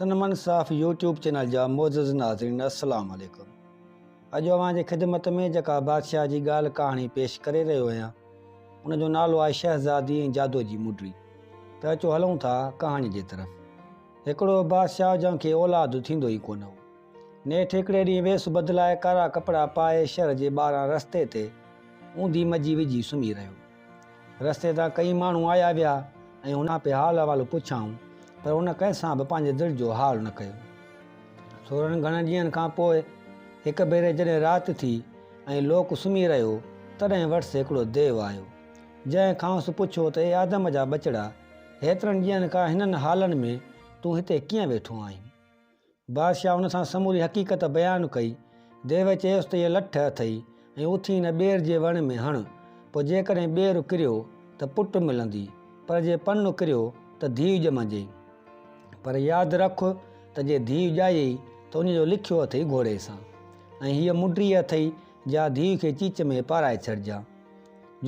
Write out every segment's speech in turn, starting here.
تن من صاف يوٽيوب چينل جا معزز ناظرين السلام عليڪم اڄ اوهان جي خدمت ۾ جيڪا بادشاهه جي ڳالهه ڪهاڻي پيش ڪري رهيو آهيان ان جو نالو آهي شهزادي ۽ جادو جي مڊري ته اچو هلون ٿا ڪهاڻي جي طرف هڪڙو بادشاهه جنهن کي اولاد ٿيندو ئي ڪونه هو نيٺ هڪڙي ڏينهن ويس بدلائي ڪارا ڪپڙا پائي شهر جي ٻاهران رستي تي اونڌي مجي وجهي سمهي رهيو رستي تان ڪئين ماڻهو آيا ويا ۽ هن کان پئي حال احوال پڇيائون، پر هن ڪنهن سان به پنهنجي دل جو حال نه ڪيو. ٿورن گهڻن ڏينهن کان پوء هڪ ڀيري جڏهن رات ٿي ۽ لوڪ سمهي رهيو، تڏهن وٽس هڪڙو ديو آيو، جنهن کانئس پڇيو ته اي آدم جا ٻچڙا! هيترن ڏينهن کان هنن حالن ۾ تون هتي ڪيئن ويٺو آهين؟ بادشاهه ان سان سموري حقيقت بيان ڪئي. ديو چيس ته هيء لٺ اٿئي ۽ اٿي هن ٻير جي وڻ ۾ هڻ، پوء جيڪڏهن ٻير ڪريو ته پٽ ملندي، پر جي پن ڪريو ته ڌيء ڄمنديئي. پر ياد رک ته جي ڌيء ڄايئي ته ان جو لکيو اٿئي گهوڙي سان ۽ هيء مڊري اٿئي جا ڌيء کي چيچ ۾ پارائي ڇڏجان،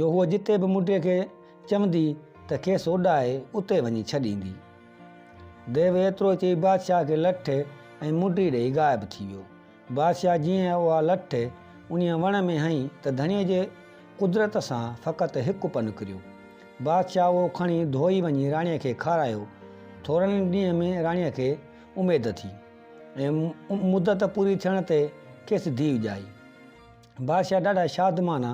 جو هوء جتي به مڊريء کي چوندي ته کيس اڏائي اتي وڃي ڇڏيندي. ديو ايترو چئي بادشاهه کي لٺ ۽ مڊري ڏيئي غائب ٿي ويو. بادشاهه جيئن اها لٺ انهيء وڻ ۾ هنئي ته ڌڻيء جي قدرت سان فقط هڪ پن ڪريو. بادشاهه اهو کڻي ڌوئي وڃي راڻيء کي کارايو. ٿورن ئي ڏينهن ۾ راڻيء کي اميد ٿي ۽ مدت پوري ٿيڻ تي کيس ڌيء ڄائي. بادشاهه ڏاڍا شادمانا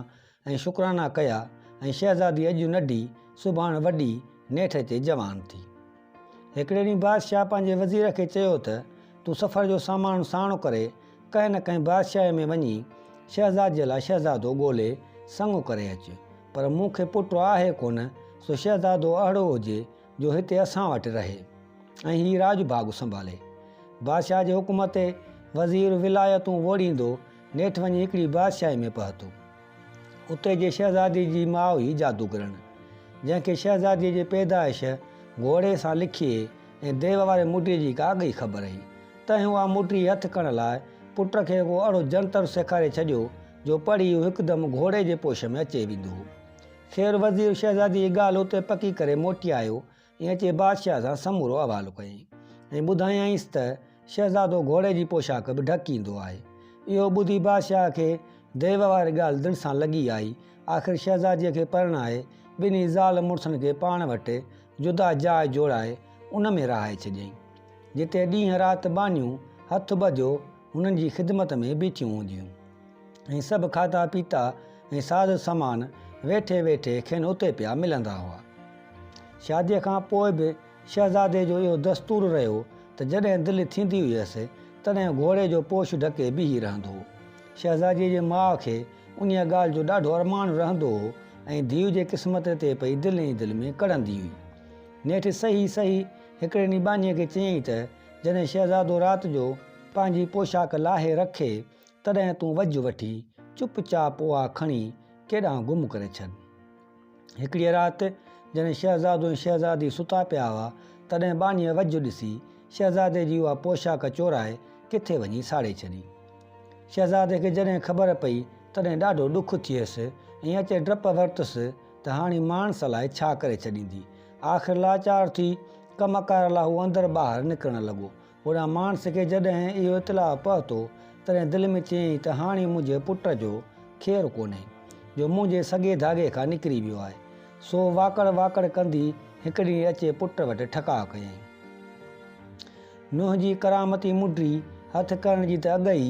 ۽ شڪرانا ڪيا ۽ شهزادي اڄ ننڍي سڀاڻ وڏي نيٺ اچي جوان ٿي. هڪڙي ڏينهن بادشاهه پنهنجي وزير کي چيو ته تون سفر جو سامان ساڻ ڪري ڪنهن نه ڪنهن بادشاهي ۾ وڃي شهزاديء لاء شهزادو ڳولي سڱ ڪري اچ، پر مون کي پٽ آهي ڪونه، سو شهزادو اهڙو هجي جو هتي اسان وٽ رهي ۽ هي راڄ ڀاڳ سنڀالي. بادشاهه جي حڪم تي وزير ولايتون ووڙيندو نيٺ وڃي هڪڙي بادشاهي ۾ پهتو. اتي جي شهزادي جي ماء هئي جادوگرڻ، جنهن کي شهزاديء جي پيدائش گهوڙي سان لکي ۽ ديو واري مڊريء جي ڪا اڳ ئي خبر هئي. تنهن اها مڊري هٿ ڪرڻ لاء پٽ کي ڪو اهڙو جنتر سيکاري ڇڏيو، جو پڙهي هو هڪدم گهوڙي جي پوش ۾ اچي ويندو هو. خير وزير شهزادي جي ڳالهه اتي پڪي ڪري موٽي آيو ۽ اچي بادشاهه سان سمورو احوال ڪيائين ۽ ٻڌايائينس ته شهزادو گهوڙي جي پوشاڪ به ڍڪيندو آهي. اهو ٻڌي بادشاهه کي ديو واري ڳالهه دل سان لڳي آئي. آخر شهزاديء کي پرڻائي ٻنهي زال مڙسن کي پاڻ وٽ جدا جاء جوڙائي ان ۾ رهائي ڇڏيائين، جتي ڏينهن رات ٻانهيون هٿ ٻڌيو هنن جي خدمت ۾ بيٺيون هونديون ۽ سڀ کاڌا پيتا ۽ ساز سامان ويٺي ويٺي کين اتي پيا ملندا هئا. شاديء کان پوء به شهزادي جو اهو دستور رهيو ته جڏهن دل ٿيندي هيس، تڏهن گهوڙي جو پوش ڍڪي بيهي رهندو هو. شهزاديء جي ماء کي انهيء ڳالهه جو ڏاڍو ارمان رهندو هو ۽ ڌيء جي قسمت تي پئي دل ئي دل ۾ ڪڙهندي هئي. نيٺ سهي سهي هڪڙي ڏينهن ٻانهيء کي چيائين ته، جڏهن شهزادو رات جو پنهنجي پوشاڪ لاهي رکي، تڏهن تون وجهه وٺي چپ چاپ اها کڻي ڪيڏانهن گم ڪري ڇڏ. هڪڙيء رات جڏهن شهزادو ۽ شهزادي ستا پيا هئا، تڏهن ٻانهيء وجهه ڏسي شهزادي جي اها پوشاڪ چورائي ڪٿي وڃي ساڙي ڇڏي. شهزادي کي جڏهن خبر پئي، تڏهن ڏاڍو ڏک ٿيس ۽ اچي ڊپ ورتس ته هاڻي ماڻس الائي ڇا ڪري ڇڏيندي. آخر لاچار ٿي ڪم ڪار لاء هو اندر ٻاهر نڪرڻ لڳو. هوڏانهن ماڻس کي جڏهن اهو اطلاع پهتو، تڏهن دل ۾ چيائين ته هاڻي منهنجي پٽ جو خير ڪونهي، جو منهنجي سڳي ڌاڳي کان نڪري ويو آهي. سو واڪڙ واڪڙ ڪندي هڪڙي ڏينهن اچي پٽ وٽ ٺڪاء ڪيائين. نوح جي ڪرامتي مڊري هٿ ڪرڻ جي ته اڳ ئي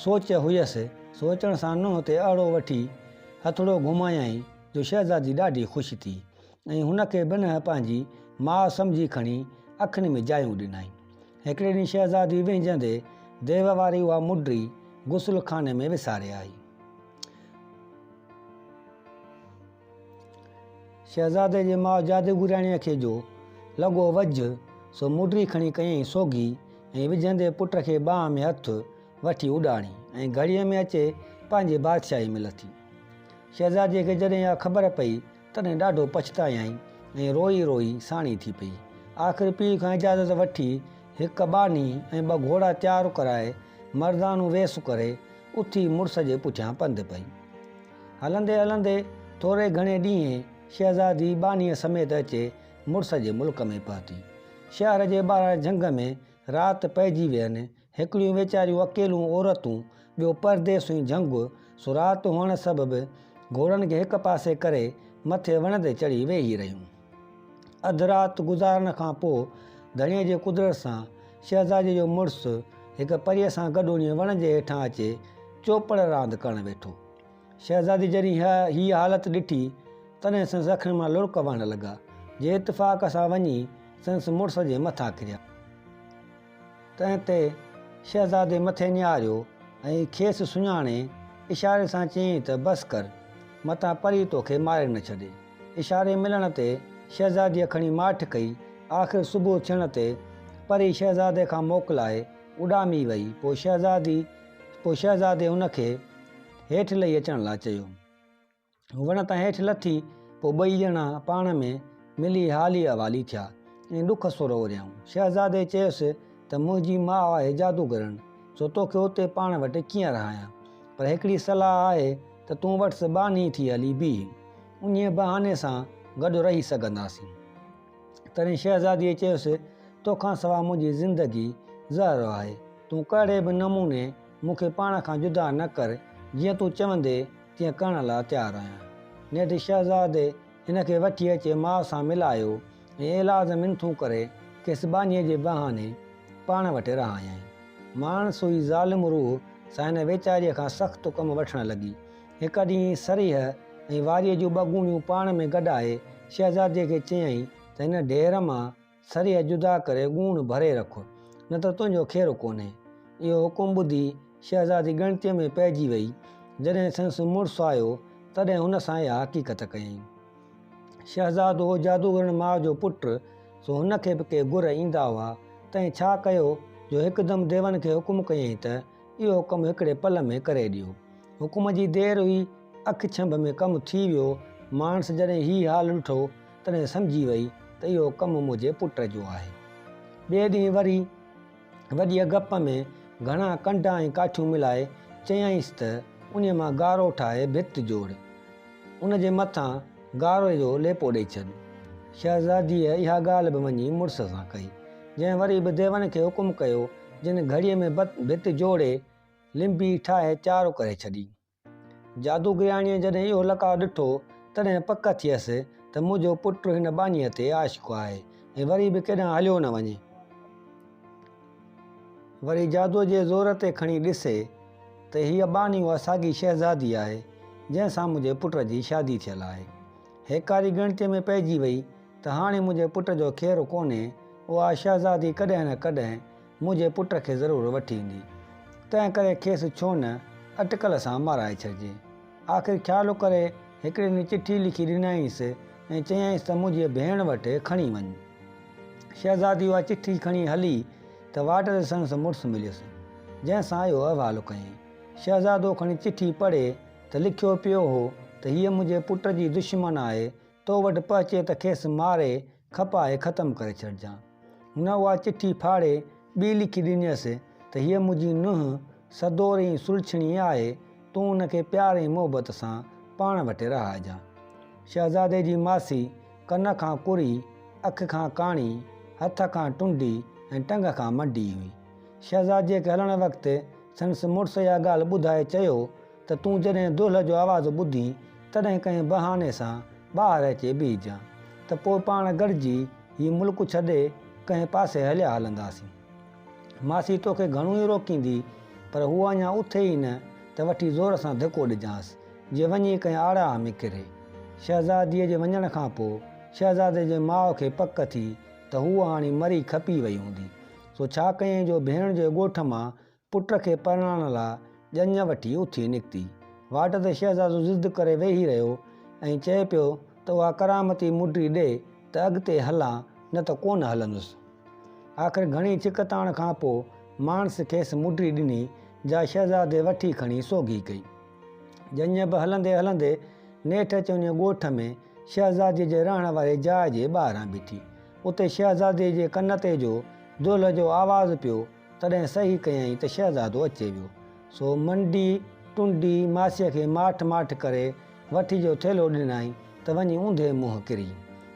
سوچ هيس، سو اچڻ سان نوح تي اهڙو وٺي هٿڙو گهمايائين، جو شهزادي ڏاڍي خوش ٿي. ۽ هن کي بنهه پنهنجي ماء سمجهي کڻي اکين ۾ جايون ڏنائين. هڪڙي ڏينهن شهزادي وهنجندي ديو واري اها مڊري غسل خاني ۾ وساري آئي. شهزادي جي ماء جادوگرياڻيء کي جو لڳو وجهه، سو مڊري کڻي ڪيائين سوگهي ۽ وجهندي پٽ کي ٻانهن ۾ هٿ وٺي اڏاڻي ۽ گهڙيء ۾ اچي پنهنجي بادشاهي ۾ لٿي. شهزاديء کي جڏهن اها خبر پئي تڏهن ڏاڍو پڇتايائين ۽ روئي روئي ساڻي ٿي پئي. آخر پيء کان اجازت وٺي هڪ ٻانهي ۽ ٻه گهوڙا تيار ڪرائي مردانو ويس ڪري اٿي مڙس جي پٺيان پنڌ پئي. هلندي هلندي ٿوري گهڻي ڏينهين شهزادي ٻانهيء سميت اچي مڙس جي ملڪ ۾ پهتي. شهر جي ٻاهران جهنگ ۾ رات پئجي وين. هڪڙيون ويچاريون اڪيلون عورتون، ٻيو پرديس ۽ جهنگ، سو رات هئڻ سبب گهوڙن کي هڪ پاسي ڪري مٿي وڻ تي چڙهي ويهي رهيون. اڌ رات گذارڻ کان پوء ڌڻيء جي قدرت سان شهزاديء جو مڙس هڪ پريء سان گڏ انهيء وڻ جي هيٺان اچي چوپڙ راند ڪرڻ ويٺو. شهزادي جڏهن هيء حالت ڏٺي، تڏهن سندس اکين مان لڙڪ وهڻ لڳا، جي اتفاق سان وڃي سندس مڙس جي مٿان ڪريا. تنهن تي شهزادي مٿي نهاريو ۽ کيس سڃاڻي اشاري سان چيائين ته بس ڪر، متان پري توکي ماري نه ڇڏي. اشاري ملڻ تي شهزاديء کڻي ماٺ ڪئي. آخر صبح ٿيڻ تي پري شهزادي کان موڪلائي اڏامي وئي. پوء شهزادي پوء شهزادي هن کي هيٺ لهي اچڻ لاء چيو. هو وڻ تان هيٺ لٿي، پوء ٻئي ڄڻا پاڻ ۾ ملي حالي احوالي ٿيا ۽ ڏک سور اوريائون. شهزادي چيس ته منهنجي ماء آهي جادوگرڻ، سو توکي اتي پاڻ وٽ ڪيئن رهايان؟ پر هڪڙي صلاح آهي ته تون وٽس ٻانهي ٿي هلي بيهه. انهيء بهاني سان گڏ رهي سگهنداسين. تڏهن شهزاديء چيس، توکان سواء منهنجي زندگي زهر آهي. تون ڪهڙي به نموني مون کي پاڻ کان جدا نه ڪر، جيئن تون چوندين تيئن ڪرڻ لاء تيار آهيان. نيٺ شهزادي هن کي وٺي اچي ماء سان ملايو ۽ ايلاز منٿون ڪري کيس ٻانهيء جي بهاني پاڻ وٽ رهايائين. ماڻس هئي ظالم روح سان هن ويچاريء کان سخت ڪم وٺڻ لڳي. هڪ ڏينهن سريهه ۽ واريء جون ٻه ڳوڻيون پاڻ ۾ گڏائي شهزاديء کي چيائين ته هن ڍير مان سريهه جدا ڪري ڳوڻ ڀري رک، نه ته تنهنجو خير ڪونهي. اهو حڪم ٻڌي شهزادي ڳڻتيء ۾ پئجي وئي. جڏهن سندس مڙس آيو، تڏهن هن سان اها حقيقت ڪيائين. شهزادو هو جادوگرڻ ماء جو پٽ، سو هن کي به ڪي گر ايندا هئا، تنهن ڇا ڪيو جو هڪدم ديون کي حڪم ڪيائين ته اهو ڪم هڪڙي پل ۾ ڪري ڏيو. حڪم جي دير هئي، اک ڇنڀ ۾ ڪم ٿي ويو. ماڻس جڏهن هي حال ڏٺو، تڏهن سمجهي وئي ته اهو ڪم منهنجي پٽ جو آهي. ٻئي ڏينهن وري وڏيء گپ ۾ گهڻا ڪنڊا ۽ ڪاٺيون ملائي چيائينس ته انهيء مان گارو ٺاهي ڀت جوڙ. ان جي مٿان گاري جو ليپو ڏئي ڇڏ. شهزاديء اها ڳالهه به وڃي مڙس سان ڪئي، جنهن وري به ديون کي حڪم ڪيو، جن گهڙيء ۾ ڀت جوڙي، لنبي ٺاهي چارو ڪري ڇڏي. جادوگرياڻيء جڏهن اهو لقاء ڏٺو، تڏهن پڪ ٿيس ته منهنجو پٽ هن ٻانهيء تي عاشق آهي ۽ وري به ڪيڏانهن هليو نه وڃي. وري جادوء جي زور تي کڻي ڏسي ته هيء ٻانهي اها ساڳي شهزادي آهي، جنهن سان منهنجي پٽ جي شادي ٿيل آهي. هيڪاري ڳڻتيء ۾ پئجي وئي ته هاڻي منهنجي پٽ جو خير ڪونهي، اها شهزادي ڪڏهن نه ڪڏهن منهنجي پٽ کي ضرور وٺي ايندي، تنهن ڪري کيس ڇو نه اٽڪل سان مارائي ڇڏجي. آخر خيال ڪري هڪڙي ڏينهن چٺي لکي ڏنائينس ۽ چيائينس ته منهنجيء ڀيڻ وٽ کڻي وڃ. شهزادي اها چٺي کڻي هلي ته واٽ تي سندس مڙس مليس، جنهن سان اهو احوال ڪيائين. شهزادو کڻي چٺي پڙهي ته لکيو پيو هو ته هيء منهنجي پٽ جي دشمن آهي، تو وٽ پهچي ته کيس ماري کپائي ختم ڪري ڇڏجان. هن اها چٺي ڦاڙي ٻي لکي ڏنيس ته هيء منهنجي نونهن سدوري ۽ سلڇڻي آهي، تون ان کي پيار ۽ محبت سان پاڻ وٽ رهائجان. شهزادي جي ماسي ڪن کان ڪري، اک کان ڪاڻي، هٿ کان ٽنڊي ۽ ٽنگ کان منڊي هئي. شهزاديء کي هلڻ وقت سندس مڙس اها ڳالهه ٻڌائي چيو ته تون جڏهن دهل جو آواز ٻڌين، تڏهن ڪنهن بهاني سان ٻاهر اچي بيهجان، ته پوء پاڻ گڏجي هي ملڪ ڇڏي ڪنهن پاسي هليا هلنداسين. ماسي توکي گهڻو ئي روڪيندي، پر هوء اڃا اٿي ئي نه ته وٺي زور سان ڌڪو ڏجانس، جي وڃي ڪنهن آڙاهه ۾ ڪري. شهزاديء جي وڃڻ کان پوء شهزادي جي ماء کي پڪ ٿي ته هوء هاڻي مري کپي وئي هوندي، سو ڇا ڪيائين جو ڀيڻ جي ڳوٺ مان پٽ کي پرڻائڻ لاء ڄڃ وٺي اٿي نڪتي. واٽ تي شهزادو ضد ڪري ويهي رهيو ۽ چئي پيو ته اها ڪرامتي مڊري ڏي ته اڳتي هلان نه ته ڪونه هلندس. آخر گهڻي ڇڪتاڻ کان پوء ماڻس کيس مڊري ڏني جا شهزادي وٺي کڻي سوگهي ڪئي. ڄڃ به هلندي هلندي نيٺ اچي انهيء ڳوٺ ۾ شهزادي جي رهڻ واري جاء جي ٻاهران بيٺي. اتي شهزادي جي ڪن تي جو دهل جو آواز پيو تڏهن سهي ڪيائين ته شهزادو اچي ويو. سو منڊي ٽنڊي ماسيء کي ماٺ ماٺ ڪري وٺي جو ٿيلهو ڏنائين ته وڃي اونڌي منهن ڪري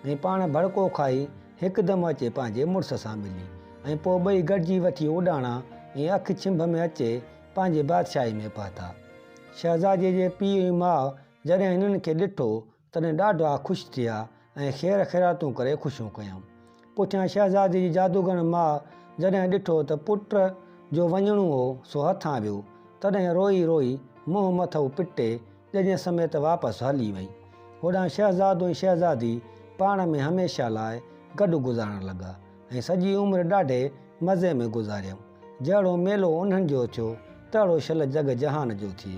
۽ پاڻ ڀڙڪو کائي هڪدم اچي پنهنجي مڙس سان ملي ۽ پوء ٻئي گڏجي وٺي اڏاڻا ۽ اک ڇنڀ ۾ اچي پنهنجي بادشاهي ۾ پهتا. شهزاديء جي پيء ۽ ماء جڏهن هنن کي ڏٺو، تڏهن ڏاڍا خوش ٿيا ۽ خير خيراتون ڪري خوشيون ڪيائون. پٺيان شهزادي جي جادوگرڻ ماء جڏهن ڏٺو ته پٽ جو وڃڻو هو سو هٿان ويو، تڏهن روئي روئي منهن مٿو پٽي ڄڃ سميت واپس هلي وئي. هوڏانهن شهزادو ۽ شهزادي پاڻ ۾ هميشه لاء گڏ گذارڻ لڳا ۽ سڄي عمر ڏاڍي مزي ۾ گذاريائون. جهڙو ميلو انهن جو ٿيو، تهڙو شل جڳ جهان جو ٿئي.